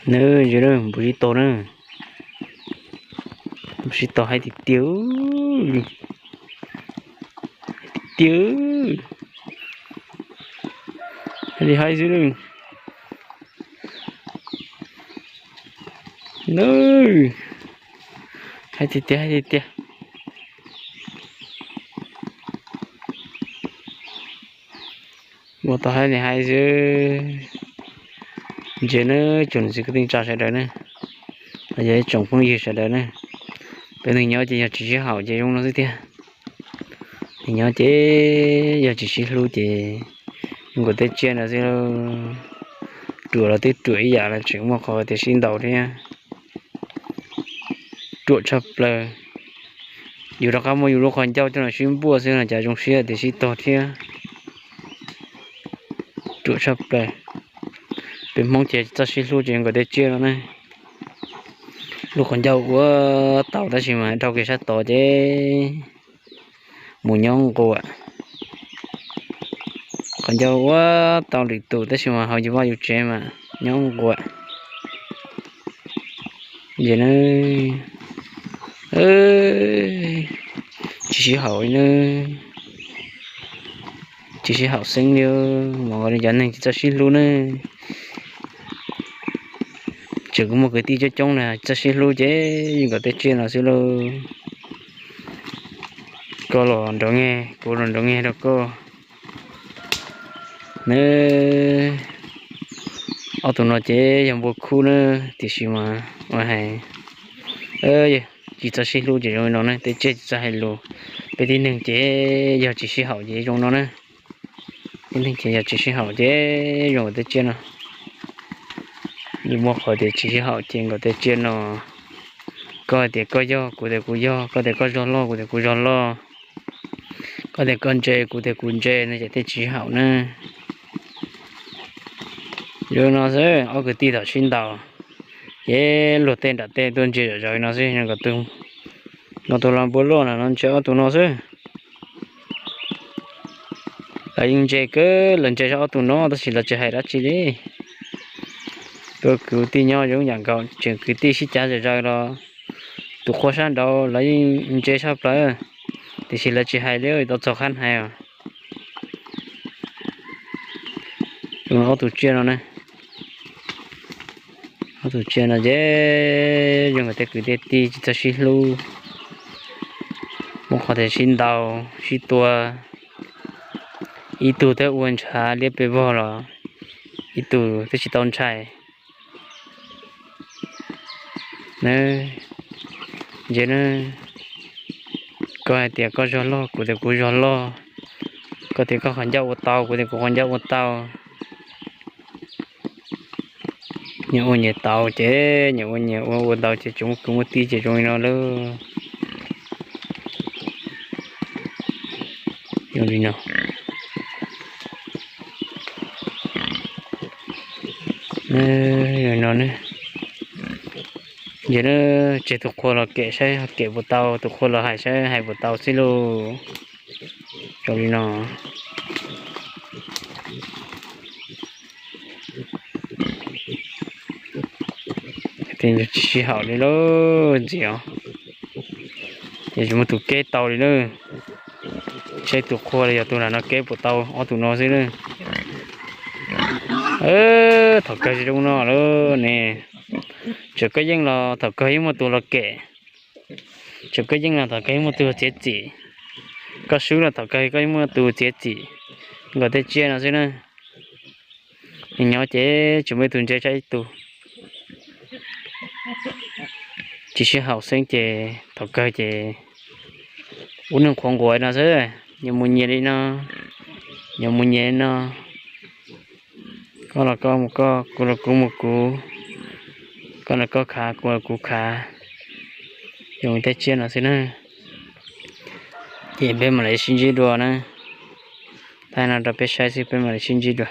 Nws npus sib tog na, npus sib tog haib tiag tiag, tiag, haib li haib xwb na. Haib tiag tiag, haib tiag tiag. Ua tau haib li haib xwb. Ntsia nawb tsoom niam txiv kwv tij neej tsa sawv daws na, los yog ib tsoom phooj ywg sawv daws na, peb neeg nyob ces yog tsis sib haum ces zoo no xwb tiag. Neeg nyob ces yog tsis sib hlub ces zoo nkaus tej tsiaj no xwb. Ruam los twb ruam ib yam los tseem muaj qhov tias sib ntaus thiab. Ruam tshaj plaws. Yus rov qab muab yus lub qhov ncauj coj los sib npuaj xwb no cas zoo siab tias sib tog thiab. Ruam tshaj plaws. Peb Hmoob ces txawj sib hlub ces zoo nkaus tej tsiaj no na. Lub qhov ncauj ua tau tab sis mas dhau kiag sab tod ces mus nyob nquam. Qhov ncauj ua tau lwm tus tab sis mas hauv yus vaj yus tsev mas nyob nquam. Ces na, tsis sib haum li na, tsis sib haum xeeb li. Mas nkaus li cov neeg tsis txawj sib hlub na. Tseem kuj muaj kwv tij coob coob na txawj sib hlub ces zoo nkaus tej tsiaj no xwb lauj. Koj los nrov nge, kuv los nrov nge rau koj. Nws, ob tug no ces yog npua khub na, tiam sis mas ua hais tsis txawj sib hlub ces zoo li no na, tej tsiaj tsis txawj hais lus. Peb tib neeg ces yog tsis sib haum ces zoo no na. Tib neeg ces yog tsis sib haum ces zoo nkaus tej tsiaj no. Yeej muaj qhov tias tsis sib haum ces nkaus tej tsiaj no. Koj hais tias koj yog, kuv tias kuv yog, koj tias koj zog loj, kuv tias kuv zog loj, koj tias koj ntse, kuv tias kuv ntse no ces thiaj tsis sib haum na. Zoo no xwb, ob kwv tij thaum sib ntaus ces luag tej nram tej tuaj ntsia zom zaws no xwb, zoo nkaus tus no, tus los npua loj no no ntsia ob tug no xwb. Lawv yeej ntse kawg, lawv ntse zog ob tug no tab sis lawv tsis hais dab tsi li. Tuaj kwv tij nyob zoo yam nkaus, tseem kwv tij sib cav zom zaws los tus qhua sab nraud lawv yeej ntse tshaj plaws, tiam sis lawv tsis hais li, tau txog qhab hais os. Ob tug tsiaj no na, ob tug tsiaj no ces zoo nkaus tej kwv tej tij tsis txawj sib hlub, muaj qhov tias sib ntaus sib tua, ib tug twb ua ntshav liab pes vog los ib tug twb tsis tau ntshai. Ntsia na, koj hais tias koj zog loj, kuv tias kuv zog loj, koj tias koj qhov ncauj ua tau, kuv tias kuv qhov ncauj ua tau. Nyias ua nyias tau ces nyias ua nyias ua, ua tau ces tsis muaj kwv muaj tij ces zoo li no lauj. Zoo li no. No ne, ces tseg tus qhua los kem saib kem puas tau, tus qhua los hais saib hais puas tau xwb lauj. Zoo li no. Tsis sib haum li lauj, ntxiv os. Ces tsis muaj tus keb tau li na. Saib tus qhua los yog tus lam no keb puas tau ob tug no xwb na. Thaum kawg zoo no lawm ne. Tseem koj yeej los thaum kawg yeej muaj tus los kem. Tseem koj yeej los thaum kawg yeej muaj tus txiav txim. Koj swb los thaum kawg koj yeej muaj tus txiav txim. Nkaus tej tsiaj no xwb na. Nyob ces tsis muaj ib tug ntse saib ib tug. Tsis sib haum xeeb ces thaum kawg ces ua neej qhuav nquas no xwb. Nyias mus nyias li no, nyias mus nyias li no. Koj los koj mus koj, kuv los kuv mus kuv, koj los koj khav, kuv los kuv khav. Zoo tej tsiaj no xwb na. Ces peb mam li sib ntsib dua na. Thaij no rau peb saib xwb, peb mam li sib ntsib dua.